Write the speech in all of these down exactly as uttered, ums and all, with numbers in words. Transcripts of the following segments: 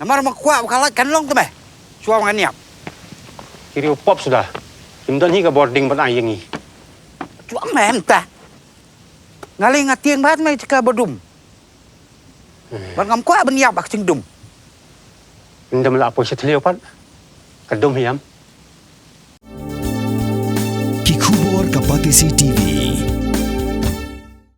Namar ma kwah ba ka lait kan long te me. Shuwa ngan ïap. Ki riew pop suda. Kim don hi ka bording ban ai ïa ngi. Chuang me mynta. Nga lei nga tieng bad me ka ba dum. Bad ngam kwah ban ïap bad ka jingdum. Ynda me la poi sha thliew pat. Ka dum hiam. Ki khubor ka Batesi T V.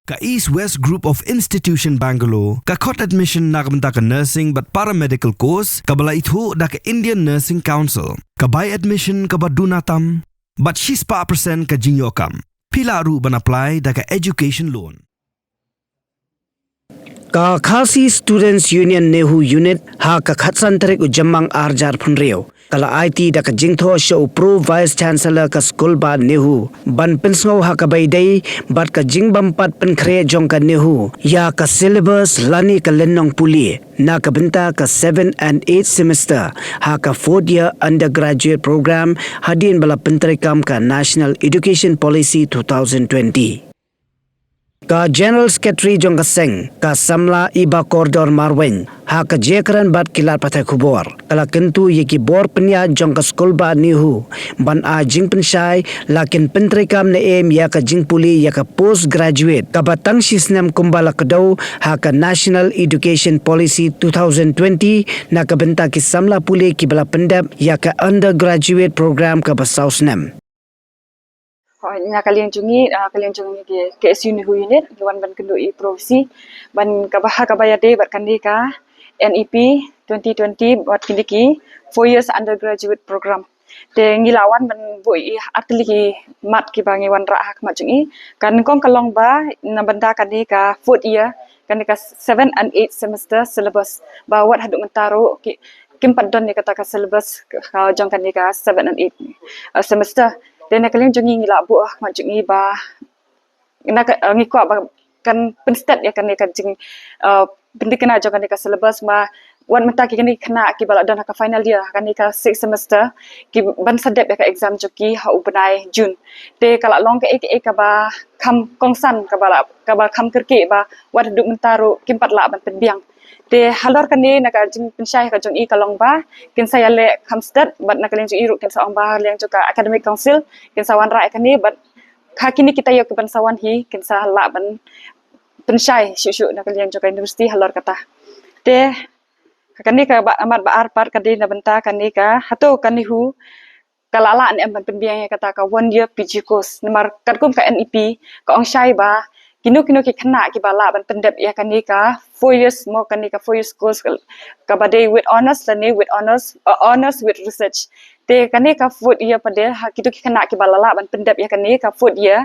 Ka East West Group of Institution Bangalore ka khot admission na ka bynta ka nursing bad paramedical course kaba la ithuh da ka Indian Nursing Council. Ka bai admission kaba duna tam bad shispah percent ka jingïoh kam. Phi lah ruh ban apply da ka education loan. Ka Khasi Students Union NEHU Unit ha ka khatsan tarik u Jymmang arhajar phew hynriew ka la aiti da ka jingthoh sha u Pro Vice Chancellor ka skul ba NEHU ban pynsngew ha kaba ïadei bad ka jingbympat pynkhreh jong ka NEHU ïa ka syllabus lane ka lynnong pule na ka bynta ka seven and eight semester ha ka fourth year undergraduate program hadien ba la pyntreikam ka National Education Policy two thousand twenty. Ka General Secretary jong ka seng, ka samla Iba Kordor Marwein, ha ka jingïakren bad ki lad pathai khubor, ka la kyntu ïa ki bor pynïaid jong ka skul ba NEHU ban ai jingpynshai la kin pyntreikam ne em ïa ka jingpule ïa ka postgraduate kaba tang shi snem kumba la kdew ha ka National Education Policy two thousand twenty na ka bynta ki samla pule kiba la pyndep ïa ka undergraduate program kaba saw snem. Hooid, na ka liang jong ngi, ah, ka liang jong ngi ki K S U NEHU unit, ngi wan ban kynduh ïa i Pro Vice, ban kaba ha kaba ïadei bad kane ka N E P twenty twenty bad kine ki four years undergraduate program. Te ngi la wan ban buh ïa ar tylli ki mat kiba ngi wanrah ha khmat jong i. Ka nyngkong ka long ba na bynta kane ka fourth year, kane ka seven and eight semester syllabus, ba wat haduh mynta ruh ki kim pat don ïa kata ka syllabus ka jong kane ka seven and eight, uh, semester. Te na ka liang jong ngi ngi la buh ha khmat jong i ba na ka, uh, ngi kwah ba kan pynstet ïa kane ka jing, uh, pynthikna jong kane ka syllabus, ma wat mynta ki kane ki khynnah kiba la don ha ka final year, kane ka sixth semester, ki ban sa dep ïa ka exam jong ki ha u bnai June. Te ka la long kaei kaei kaba kham kongsan, kaba la, kaba kham kyrkieh ba wat haduh mynta ruh kim pat lah ban pynbiang. Te halor kane na ka jingpynshai ka jong i ka long ba kin sa ïaleh kham stet bad na ka liang jong i ruh kin sa ong ba ha liang jong ka Academic Council kin sa wanrah ïa kane bad ha kine ki taïew kiban sa wan hi kin sa lah ban pynshai shuh shuh na ka liang jong ka university halor kata. Te kane ka ba, mat ba ar pat ka dei na bynta kane ka, hato ka NEHU ka la lah ne em ban pynbiang ïa kata ka one year P G course. Namar katkum ka N E P ka ong shai ba kino kino ki khynnah kiba lah ban pyndep ïa kane ka four years mo, kane ka four years course ka, kaba dei with honors lane with honors, uh, honors with research. Te kane ka fourth year pat de ha kito ki khynnah kiba la lah ban pyndep ïa kane ka fourth year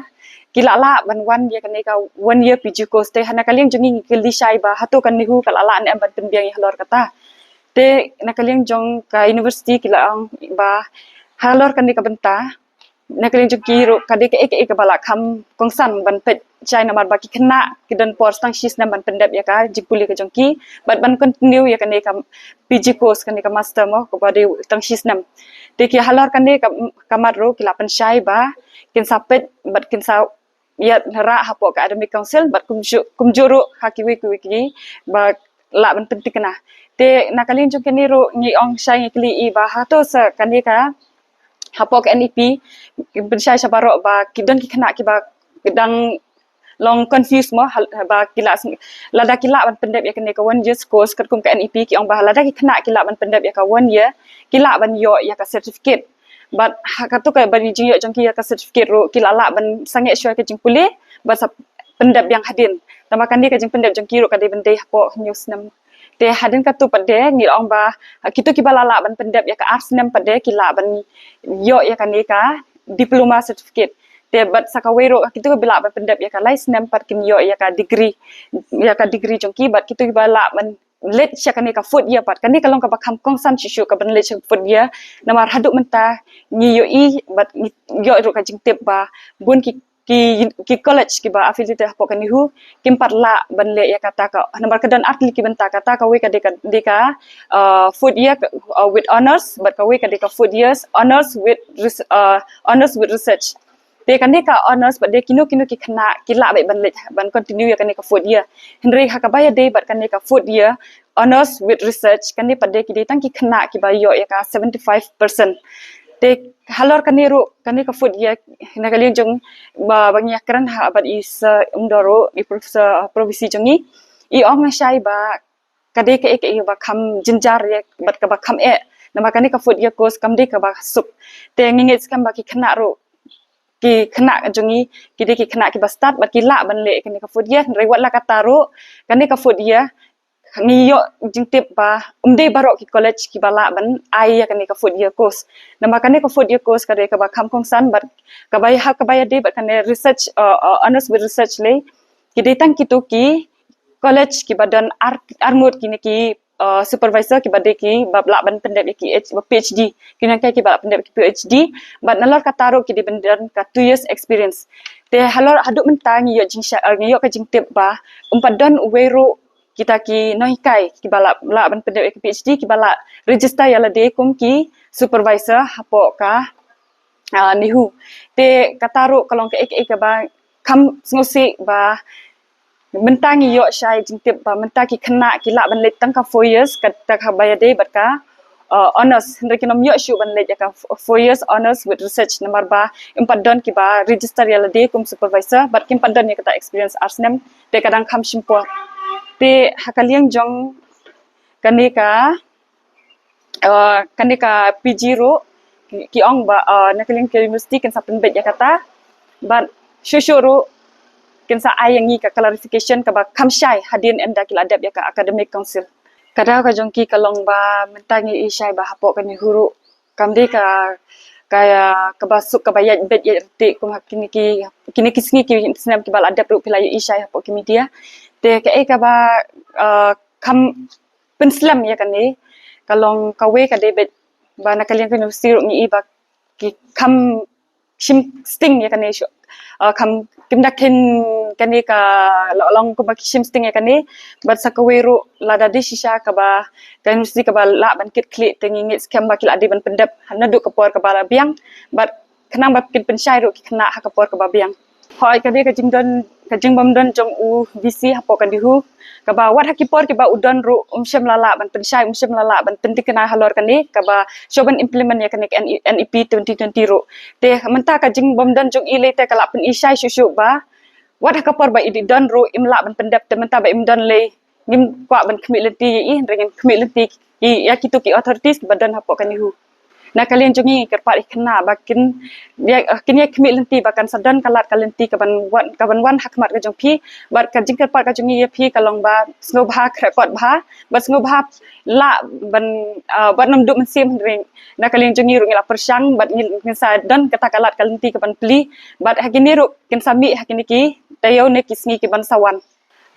ki la lah ban wan ïa kane ka one year P G course. Te ha na ka liang jong ngi ngi kylli shai ba hato ka NEHU ka la lah ne em ban pynbiang ïa halor kata. Te na ka liang jong ka university ki la ong ba halor kane ka bynta na ka liang jong ki ruh ka dei kaei kaei kaba la kham kongsan ban peit shai namar ba ki khynnah ki don por tang shi snem ban pyndep ïa ka jingpule ka jong ki bad ban continue ïa kane ka P G course, kane ka master mo kaba dei tang shi snem. Te ki halor kane ka, ka mat ruh ki la pynshai ba kin sa peit bad kin sa ïa rah hapoh ka Academic Council bad kumjuh, kumjuh ruh ha kiwei kiwei ki ba lah ban pynthikna. Te na ka liang jong kane ruh ngi ong shai ngi kylli i ba hato sa kane ka hapoh ka N E P ki pynshai sha baroh ba ki don ki khynnah kiba dang long confused mo hal-, ba ki lah sng-, lada ki lah ban pyndep ïa kane ka one year course katkum ka N E P ki ong ba lada ki khynnah ki lah ban pyndep ïa ka one year ki lah ban ïoh ïa ka certificate. Bad ha kato ka ban ïa jingïoh jong ki ïa ka certificate ruh ki la lah ban sangeh shuwa ka jingpule bad sa pyndep biang hadien. Tangba kane ka jingpyndep jong ki ruh ka dei ban dei hapoh hynñiew snem. Te hadien kato pat de ngi ong ba ha kito kiba la lah ban pyndep ïa ka ar snem pat de ki lah ban ïoh ïa kane ka diploma certificate. Te bad sa kawei ruh ha kito kiba lah ban pyndep ïa ka lai snem pat kin ïoh ïa ka degree, ïa ka degree jong ki bad kito kiba lah ban leit sha kane ka fourth year pat. Kane ka long kaba kham kongsan shisha kaban leit sha fourth year. Namar haduh mynta ngi ïohi bad ngi ïoh ruh ka jingtip ba bun ki, ki, ki college kiba affiliated hapoh ka NEHU kim pat lah ban leh ïa kata ka, namar ka don ar tylli ki bynta, kata kawei ka dei ka, dei ka, uh, fourth year, uh, with honors bad kawei ka dei ka fourth years honors with res-, uh, honors with research. Te kane ka honours pat de kino kino ki khynnah ki lah beit ban leit ban continue ïa kane ka fourth year. Hynrei ha kaba ïadei bad kane ka fourth year honours with research, kane pat de ki dei tang ki khynnah kiba ïoh ïa ka seventy five percent. Te halor kane ruh, kane ka fourth year, na ka liang jong ba, ba ngi ïakren ha bad i Sir Umdor ruh, i Professor, uh, Professor jong ngi, i ong shai ba ka dei kaei kaei ba kham jynjar ïa bad kaba kham eh. Namar kane ka fourth year course kam dei kaba suk. Te ngi ngeit skhem ba ki khynnah ruh, ki khynnah jong ngi ki dei ki khynnah kiba stad bad ki lah ban leh kane ka fourth year. Hynrei wat la katta ruh, kane ka fourth year ngi ïoh jingtip ba ym dei baroh ki college kiba lah ban ai ïa kane ka fourth year course. Namar kane ka fourth year course ka dei kaba kham kongsan bad kaba ïa, ha kaba ïadei bad kane research, uh, uh, honours with research lei, ki dei tang kito ki college kiba don ar, ar ngut kine ki, uh, supervisor kiba dei kiba lah ban pyndep ïa ki H, ba PhD. Ki nang kai kiba lah pyndep ki PhD. Bad nalor katta ruh ki dei ban don ka two years experience. Te halor haduh mynta ngi ïoh jingsha, uh, ngi ïoh ka jingtip ba ym pat don uwei ruh kita ki nonghikai kiba lah, lah ban pyndep ïa ki PhD kiba lah register ïa lade kum ki supervisor hapoh ka, uh, NEHU. Te katta ruh ka long kaei kaei kaba kham sngewsih ba mynta ngi ïoh shai jingtip ba mynta ki khynnah ki lah ban leit tang ka four years, kata kaba ïadei bad ka, uh, honours. Hynrei kin ym ïoh shuh ban leit ïa ka f-, four years honours with research namar ba ym pat don kiba register ïa lade kum supervisor bad kim pat don ïa kata experience ar snem, te ka dang kham shim por. Te ha ka liang jong kane ka, uh, kane ka PG ruh ki, ki ong ba, uh, na ka liang ka university kin sa pynbeit ïa kata. Bad shuh shuh ruh kin sa ai ïa ngi ka clarification kaba kham shai hadien ynda ki la dep ïa ka academic council. Ka daw ka jong ki ka long ba mynta ngi i shai ba hapoh ka NEHU ruh kam dei ka, ka, kaba suk kaba ïaid beit ïaid rtieh kum ha kine ki, kine ki sngi ki snem kiba la dep ruh phi la ïohi shai hapoh ki media. Te kaei kaba, uh, kham pynslem ïa kane ka long kawei ka dei beit ba na ka liang ka university ruh ngi i ba ki kham shim sting ïa kane shuh. Uh, kham kim da khein kane ka lo-, long kumba ki shim sting ïa kane. Bad sa kawei ruh lada dei shisha kaba ka university kaba lah ban kit khlieh te ngi ngeit skhem ba ki lah dei ban pyndep naduh ka por kaba la biang. Bad khnang ba kin pynshai ruh ki khynnah ha ka por kaba biang. Hooid, ka dei ka jingdon, ka jingbymdon jong u VC hapoh ka NEHU kaba wat ha ki por kiba u don ruh um shym la lah ban pynshai, um shym la lah ban pyntikna halor kane kaba shuh ban implement ïa kane ka N E, NEP twenty twenty ruh. Te mynta ka jingbymdon jong i lei te ka lah pyn-i shai shuh shuh ba wat ha ka por ba i dei don ruh im lah ban pyndep, te mynta ba im don lei ngim kwah ban khmih lynti ïa i, hynrei ngin khmih lynti ïa kito ki authorities kiba don hapoh ka NEHU. Na ka liang jong ngi kyrpad ïa ki khynnah ba kin ïa, kin ïa khmih lynti ba kan sa don ka lad ka lynti kaban wan, kaban wan ha khmat ka jong phi. Bad ka jingkyrpad ka jong ngi ïa phi ka long ba sngewbha khreh kot bha, bad sngewbha lah ban, uh, bad nym duh mynsiem, hynrei na ka liang jong ngi ruh ngi la pyrshang bad ngin, ngin sa don kata ka lad ka lynti kaban plie. Bad ha kine ruh kin sa mih ha kine ki taïew ne ki sngi kiban sa wan.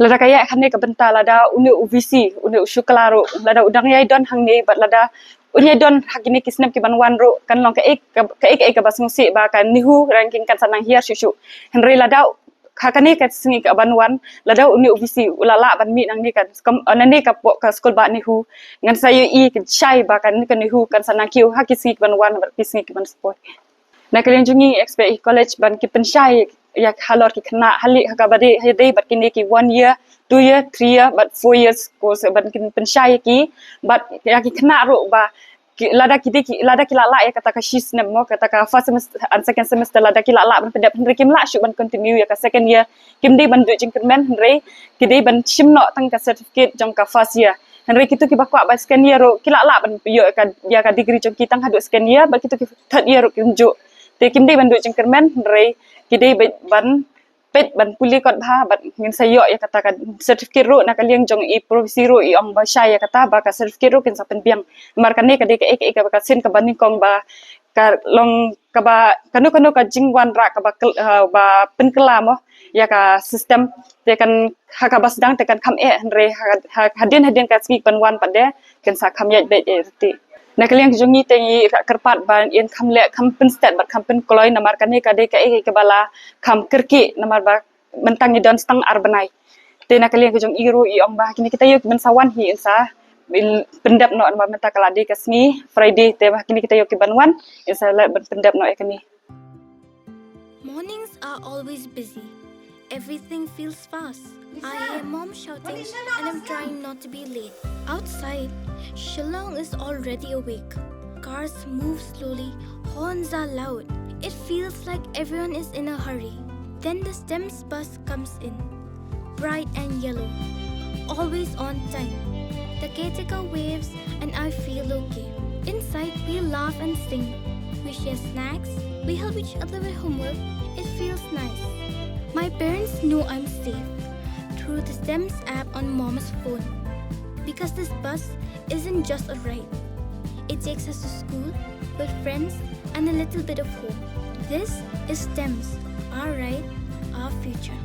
Lada ka ïaid hangne ka bynta lada une u VC, une u Shukla ruh, lada u dang ïai don hangne bad lada un ïai don ha kine ki snem kiban wan ruh, kan long kaei ka, kaei kaei kaba sngewsih ba ka NEHU ranking kan sa nang hiar shuh shuh. Hynrei lada ha kane ka sngi kaban wan, lada une u VC u la lah ban mih nangne ka, kam, nangne ka po-, ka skul bah NEHU, ngan sa ïohi shai ba kane ka NEHU kan sa nang kiew ha ki sngi kiban wan bad ki sngi kiban sa poi. Na ka liang jong ngi expect ïa ki college ban ki pynshai ïa halor ki khynnah, ha lieh ha kaba dei, ha dei bad kine ki one year, two year, three year bad four years course, ban ki pynshai ïa ki. Bad ïa ki khynnah ruh ba ki, lada ki dei ki, lada ki la lah ïa kata ka shi snem mo, kata ka first semester and second semester, lada ki la lah ban pyndep, hynrei kim lah shuh ban continue ïa ka second year, kim dei ban duh jingkyrmen, hynrei ki dei ban shim noh tang ka certificate jong ka first year. Hynrei kito kiba kwah ba second year ruh ki la lah ban ïoh ka, ïa ka degree jong ki tang haduh second year, bad kito ki third year ruh kim juh. Te kim dei ban duh jingkyrmen, hynrei ki dei ba, ban peit ban pule kot bha bad ngin sa ïoh ïa kata ka certificate ruh. Na ka liang jong i Professor ruh i ong ba shai ïa kata ba ka certificate ruh kin sa pynbiang. Namar kane ka dei kaei kaei kaba ka sien kaba nyngkong ba ka long kaba kano kano ka jingwanrah kaba kel-, uh, ba pynkylla mo ïa ka system, te kan ha kaba sdang te kan kham eh, hynrei ha, ha, hadien hadien ka sngi ban wan pat de kan sa kham ïaid beit eh rti. Na ka liang jong ngi te ngi kyrpad ba in kham leh kham pynstet bad kham pynkloi, namar kane ka dei kaei kaei kaba la kham kyrkieh, namar ba mynta ngi don tang ar bnai. Te na ka liang jong i ruh i ong ba kine kita ïoh ki ban sa wan hi in sa pyndep noh, namar mynta ka la dei ka sngi Friday, te ba kine kita ïoh ki ban wan in sa leh ban pyndep noh ïa kane. Mornings are always busy. Everything feels fast. I hear mom shouting and I'm trying not to be late. Outside, Shillong is already awake. Cars move slowly, horns are loud. It feels like everyone is in a hurry. Then the STEMS bus comes in, bright and yellow, always on time. The caretaker waves and I feel okay. Inside, we laugh and sing. We share snacks. We help each other with homework. It feels nice. My parents know I'm safe through the STEMS app on mom's phone. Because this bus isn't just a ride. It takes us to school, with friends, and a little bit of home. This is STEMS, our ride, our future.